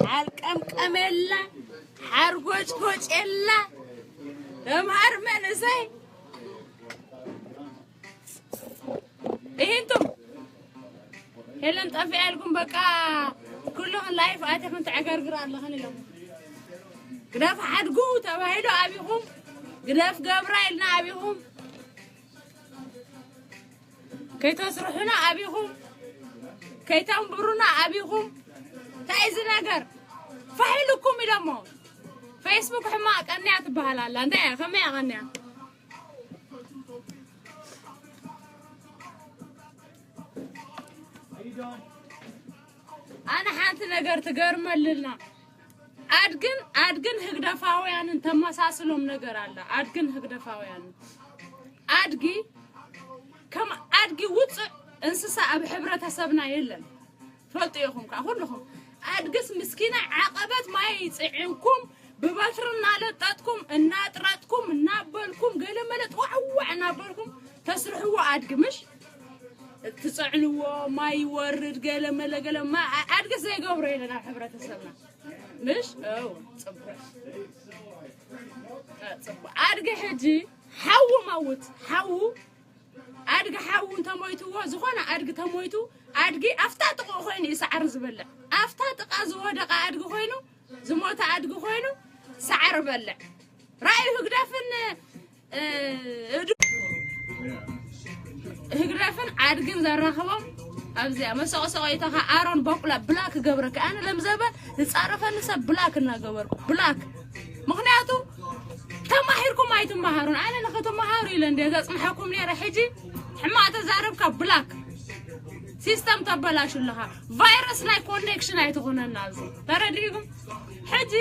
ሓልቀምቀም የላ፣ ሓርጎጭጎጭ የላ። ተምሃር መንእሰይ ይህንቱም ሄለን ጠፊኣ ኢልኩም በቃ ኩልኽን ላይፍ ኣቲኽን ተዕገርግር ኣለኽን ኢሎም። ግደፍ ሓድጉ ተባሂሉ ኣቢኹም፣ ግደፍ ገብራ ኢልና ኣቢኹም፣ ከይተስርሑና ኣቢኹም፣ ከይተንብሩና ኣቢኹም። እንታይ እዚ ነገር? ፋሕ ኢልኩም ኢሎሞ። ፌስቡክ ሕማቕ ቀንያ ትበሃል ኣላ። እንታይ እያ? ከመይ እያ ቀንያ? ኣነ ሓንቲ ነገር ትገርመልና። ኣድግን፣ ኣድግን ህግደፋውያንን ተመሳስሎም ነገር ኣላ። ኣድግን ህግደፋውያንን። ኣድጊ፣ ከም ኣድጊ ውፅዕ እንስሳ ኣብ ሕብረተሰብና የለን። ፈልጡ ኢኹም ከዓ ኩልኹም። ኣድግስ ምስኪና ዓቐበት ማይ ይፅዕንኩም፣ ብበትሪ እናለጠጥኩም፣ እናጥረጥኩም፣ እናበልኩም፣ ገለ መለ ጥዋዕዋዕ እናበልኩም ተስርሕዎ ኣድጊ ምሽ? ትፅዕንዎ፣ ማይ ይወርድ፣ ገለ መለ ገለ ማ-፣ ኣ-፣ ኣድግስ ዘይገብሮ የለን ኣብ ሕብረተሰብና። ምሽ? እው፣ ፅቡቅ። እ፣ ፅቡቅ። ኣድጊ ሕጂ ሓዉ መውት፣ ሓዉ፣ ኣድጊ ሓዉ እንተሞይትዎ፣ ዝኾነ ኣድጊ ተሞይቱ፣ ኣድጊ ኣፍታ ጥቕኡ ኮይኑ እዩ ሳዕሪ ዝበልዕ። ኣፍታ ጥቓ ዝወደቐ ኣድጊ ኮይኑ፣ ዝሞተ ኣድጊ ኮይኑ ሳዕሪ በልዕ። ራእዩ ህግደፍን፣ እ፣ እዱ-፣ ህግደፍን ኣድግን ዘራኽቦም ኣብዚኣ መሰቆሰቆ ኢታኻ ኣሮን በቁላ ብላክ ገብረካ። ኣነ ለምዘበ ዝጻረፈኒ ሰብ ብላክ እናገበርኩ፣ ብላክ። ምኽንያቱ ተማሂርኩም ኣይትመሃሩን። ኣነ ንኽትመሃሩ ኢለ እንደ ዘጽንሐኩም ነይረ። ሕጂ ሕማቕ ተዛረብካ ብላክ። ሲስተም ተበላሹ ኣለኻ። ቫይረስ ናይ ኮኔክሽን ኣይትኾነና ኣብዚ። ተረዲእኩም? ሕጂ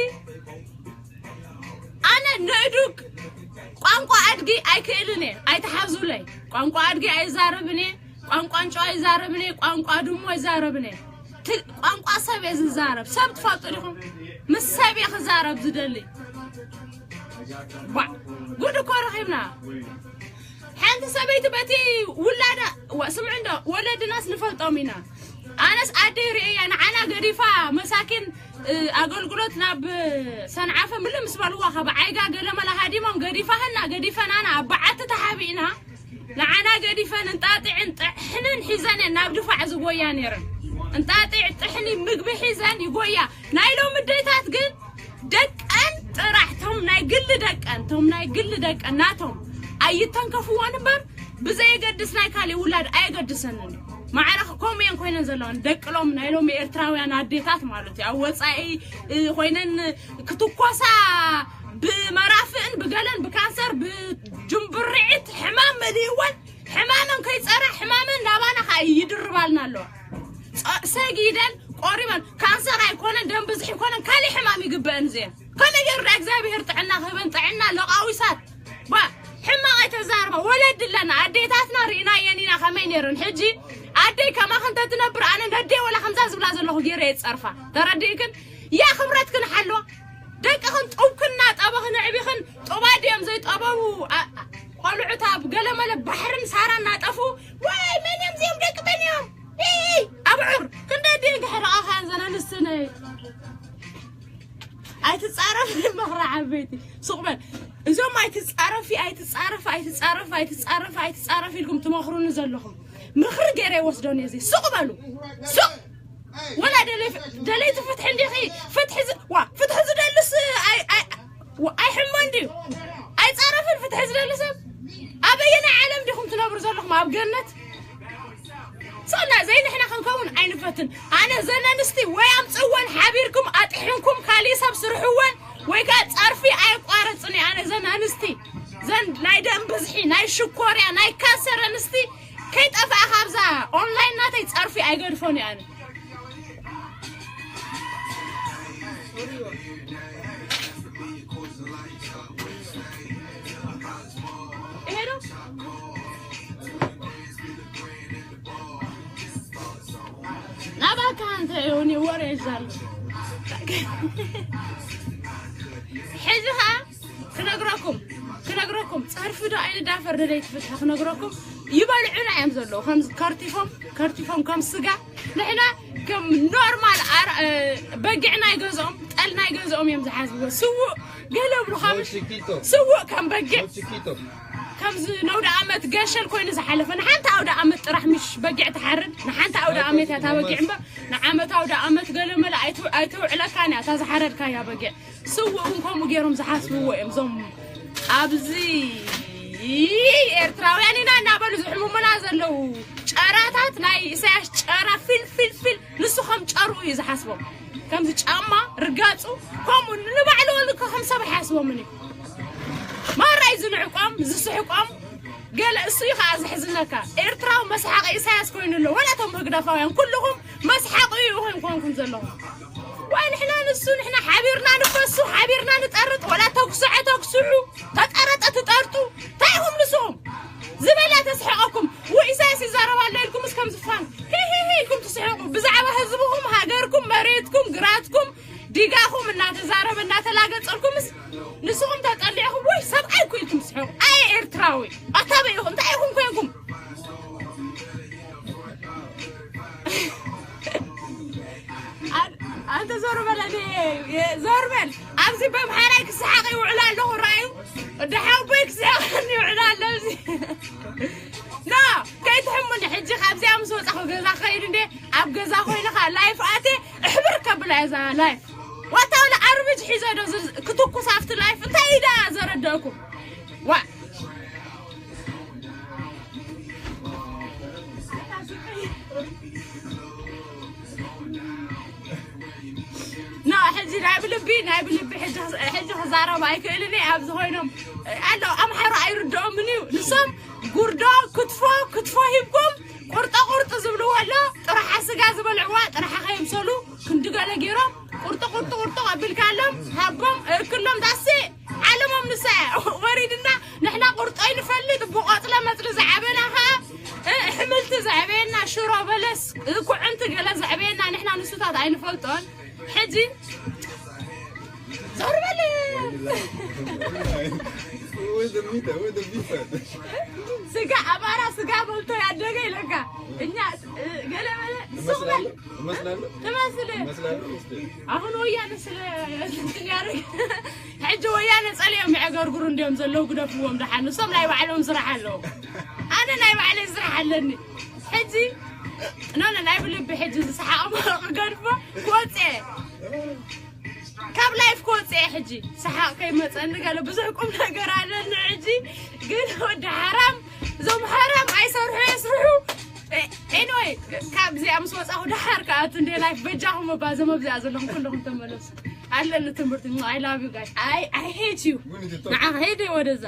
ኣነ ንእዱግ ቋንቋ ኣድጊ ኣይክእልን እየ። ኣይትሓዙለይ። ቋንቋ ኣድጊ ኣይዛረብን እየ። ቋንቋ ኣንጭዋ ኣይዛረብን እየ። ቋንቋ ድሙ ኣይዛረብን እየ። ት-፣ ቋንቋ ሰብ እየ ዝዛረብ። ሰብ ትፈልጡ ዲኹም? ምስ ሰብ እየ ክዛረብ ዝደሊ። ዋ፣ ጉድ እኮ ረኺብና። ሓንቲ ሰበይቲ በቲ ውላዳ፣ ዋ፣ ስምዑ እንዶ፣ ወለድናስ ንፈልጦም ኢና። ኣነስ ኣደይ ርእያ ንዓና ገዲፋ መሳኪን፣ እ፣ ኣገልግሎት ናብ ሰንዓፈ ምልእ ምስ በልዋ ካብ ዓይጋ ገለመለ ሃዲሞም ገዲፋህና፣ ገዲፈናና ኣብ በዓቲ ተሓቢእና ንዓና ገዲፈን እንጣጢዕን ጥሕንን ሒዘን እየን ናብ ድፋዕ ዝጎያ ነይረን። እንጣጢዕ ጥሕኒ ምግቢ ሒዘን ይጎያ። ናይ ሎሚ ደይታት ግን ደቀን ጥራሕ፣ ቶም ናይ ግሊ ደቀን፣ ቶም ናይ ግሊ ደቀን ናቶም ኣይተንከፍዎን እምበር ብዘየገድስ ናይ ካሊእ ውላድ ኣየገድሰንን። ማዕረ ከምኡ እየን ኮይነን ዘለዋን ደቅሎም ናይ ሎሚ ኤርትራውያን ኣዴታት ማለት እዩ። ኣብ ወጻኢ፣ እ፣ ኮይነን ክትኮሳ ብመራፍእን ብገለን ብካንሰር ብጅምብርዒት ሕማም መሊእወን ሕማመን ከይጸራ ሕማመን ናባና ከኣ ይድርባልና ኣለዋ። ጸ-፣ ሰጊደን ቆሪበን ካንሰር ኣይኮነን ደም ብዝሒ ኣይኮነን ካሊእ ሕማም ይግበአን እዚአን። ከመይ ገይሩ ዳ እግዚኣብሔር ጥዕና ክህበን? ጥዕና ለቃዊሳት። ባ፣ ሕማቕ ኣይተዛርባ። ወለዲ ኣለና፣ ኣዴታትና ርኢናየን ኢና ከመይ ነይረን። ሕጂ ኣደይ ከማኺ እንተትነብር ኣነ ነደይ ወላ ከምዛ ዝብላ ዘለኹ ገይረ እየ ዝጸርፋ። ተረዲእክን? ያ ክብረትክን ሓልዋ። ደቅኽን ጡብክን እናጠበኽን ኣዕቢኽን ጡባት ድዮም ዘይጠበቡ? ኣ-፣ ኣ-፣ ቆልዑት ኣብ ገለመለ ባሕርን ሳራን እናጠፉ፣ ዋይ መን እዮም እዚኦም ደቂ መን እዮም? ኢይ፣ ኣብዑር ክንደይ ድየን ክሕርቓኻ እየን ዘን ኣንስትነይ። ኣይትጻረፍ ምኽሪ ዓበይቲ። ሱቕ በል። እዞም ኣይትጻረፊ፣ ኣይትጻረፍ፣ ኣይትጻረፍ፣ ኣይትጻረፍ፣ ኣይትጻረፍ ኢልኩም ትመኽሩኒ ዘለኹም። ምኽሪ ገይረ ይወስዶ ነዚ። ሱቕ በሉ። ሱቕ። ወላ ደለይ-፣ ደለይቲ ፍትሒ እንዲኺ። ፍትሒ ዝ-፣ ዋ፣ ፍትሒ ዝደልስ ኣይ-፣ ኣይ-፣ ዋ፣ ኣይሕሞን ድዩ? ኣይጻረፍን ፍትሒ ዝደሊ ሰብ? ኣበየናይ ዓለም ዲኹም ትነብሩ ዘለኹም? ኣብ ገነት? ሶና ዘይንሕና ክንከውን ኣይንፈትን። ኣነ ዘን ኣንስቲ ወይ ኣምጽወን ሓቢርኩም ኣጥሒንኩም ካሊእ ሰብ ስርሕወን ወይ ከኣ ጸርፊ ኣየቋረጽን እየ። ኣነ ዘን ኣንስቲ ዘን ናይ ደም ብዝሒ ናይ ሽኮርያ ናይ ካንሰር ኣንስቲ ከይጠፍኣ ካብዛ ኦንላይን ናተይ ጸርፊ ኣይገድፎን እየ ኣነ። ይሄ ነው። ናባካ አንተ የሆነ ወሬ ይዛሉ። ሕጂ ኸዓ ክነግረኩም፣ ክነግረኩም፣ ጸርፊ ዶ ኣይንዳፈር ደለይቲ ፍትሒ ክነግረኩም፣ ይበልዑና እዮም ዘለዉ። ከም ከርቲፎም፣ ከርቲፎም ከም ስጋ። ንሕና ከም ኖርማል ኣር- እ፣ በጊዕ ናይ ገዝኦም፣ ጠል ናይ ገዝኦም እዮም ዝሓስብዎ። ስውእ ገለ ብሉ ካብ Muy chiquito. ስውእ ከም በጊዕ Muy chiquito. ከምዚ ነውደ ዓመት ገሸል ኮይኑ ዝሓለፈ ንሓንቲ ኣውደ ዓመት ጥራሕ ምሽ በጊዕ ትሓርድ። ንሓንቲ ኣውደ ዓመት እያ እታ በጊዕ እምበር ንዓመት ኣውደ ዓመት ገለ መለ ኣይትው- ኣይተውዕለካን እያ እታ ዝሓረድካያ በጊዕ። ስውእ እውን ከምኡ ገይሮም ዝሓስብዎ እዮም እዞም ኣብዚ ኤርትራውያን ኢና እናበሉ ዝሕምሙና ዘለዉ ጨራታት ናይ ኢሳያስ ጨራ ፊል ፊል ፊል ንሱ ከም ጨርኡ እዩ ዝሓስቦም። ከምዚ ጫማ ርጋፁ ከምኡ ንባዕሉ ወሉ ከም ሰብ ኣይሓስቦምን እዩ። ማራ እዩ ዝንዕቆም ዝስሕቆም። ገለ እሱ እዩ ከዓ ዘሕዝነካ። ኤርትራዊ መስሓቂ ኢሳያስ ኮይኑ ኣሎ። ወላ እቶም ህግደፋውያን ኩልኹም መስሓቂ እዩ ኮይንኮንኩም ዘለኹም። ዋይ ንሕና ንሱ ንሕና ሓቢርና ንፈሱ ሓቢርና ንጠርጥ ወላ ተኩስዐ ተኩስዑ ተጠረጠ ትጠርጡ እንታይ ኢኹም ንስኹም ዝበላ ተስሕቐኩም። ው ኢሳያስ ይዛረብ ኣሎ ኢልኩም እስከም ዝፋን ሂሂሂ ኢልኩም ትስሕቑ። ብዛዕባ ህዝብኹም ሃገርኩም መሬትኩም ግራትኩም ዲጋኹም እናተዛረበ እናተላገጸልኩምስ ንስኹም ተጠሊዕኹም ወይ ሰብኣይ እኮ ኢልኩም ትስሕቑ። ኣየ ኤርትራዊ ኣታበይ ኢኹም እንታይ ኢኹም ኮንኩም? ኣን- ኣንተ ዞር በል ኣነ የ- ዞር በል። ኣብዚ በምሓራይ ክስሓቕ ይውዕል ኣለኹ ራእዩ። ወዲ ሓወቦይ ክስሕቐኒ ይውዕል ኣሎ ኣብዚ። ኖ ከይትሕሙኒ ሕጂ ካብዚኣ ምስ ወፃኹ ገዛ ክኸይድ እንደ ኣብ ገዛ ኮይንኻ ላይፍ ኣቴ እሕብር ከብላ እዛ ላይፍ ዋታ ወላ ኣርምጅ ሒዘ ዶ ዝር- ክትኩስ ኣብቲ ላይፍ እንታይ ኢዳ ዘረደእኩም ዋ ና ሕጂ ናይ ብልቢ ናይ ብልቢ ሕጂ ክዛረብ ኣይክእልን እየ ኣብዚ ኮይኖም ኣሎ ኣምሓሩ ኣይርድኦምን እዩ ንሶም ጉርዶ ክትፎ ክትፎ ሂብኩም ቁርጠ ቁርጥ ዝብልዎ ኣሎ ጥራሓ ስጋ ዝበልዕዋ ጥራሓ ከየምሰሉ ክንዲ ገለ ገይሮም ቁርጥ ቁርጥ ቁርጥ ኣቢልካሎም ሃቦም እክሎም ዳሲ ዓለሞም ንሳ እያ ወሪድና ንሕና ቁርጦ ይንፈልጥ ብቆፅለ መፅሊ ዝዓበና ከዓ ሕምልቲ ዘዕበየና ሽሮ በለስ ኩዕንቲ ገለ ዘዕበየና ንሕና ንሱታት ኣይንፈልጦን ሕጂ ዞር በል Where's the meat? Where's the beef at? ስጋ ኣማራ ስጋ በልቶ ያደገ ይለካ እኛ ገለ በለ ሱቅ በል እመስላለሁ ትመስል እመስላለሁ እስቲ ኣሁን ወያነ ስለ እንትን ያደርግ ሕጂ ወያነ ጸሊኦም የዕገርግሩ እንዲዮም ዘለዉ ግደፍዎም ደሓን ንሶም ናይ ባዕሎም ስራሕ ኣለዉ ኣነ ናይ ባዕለይ ስራሕ ኣለኒ ሕጂ ኖነ ናይ ብልቢ ሕጂ ዝሰሓቕ ክገድፎ ክወፅአ ካብ ላይፍ ክወፅአ ሕጂ ሰሓቕ ከይመፀኒ ገለ ብዙሕ ቁም ነገር ኣለኒ ሕጂ ግን ወዲ ሓራም እዞም ሓራም ኣይሰርሑ የስርሑ ኤኒወይ ካብዚኣ ምስ ወፃኹ ደሓር ከኣቱ እንደ ላይፍ በጃኹም እባ ዘመብዚኣ ዘለኹም ኩለኹም ተመለሱ ኣለኒ ትምህርቲ I love you guys I I hate you ንዓ ሄደ ወደዛ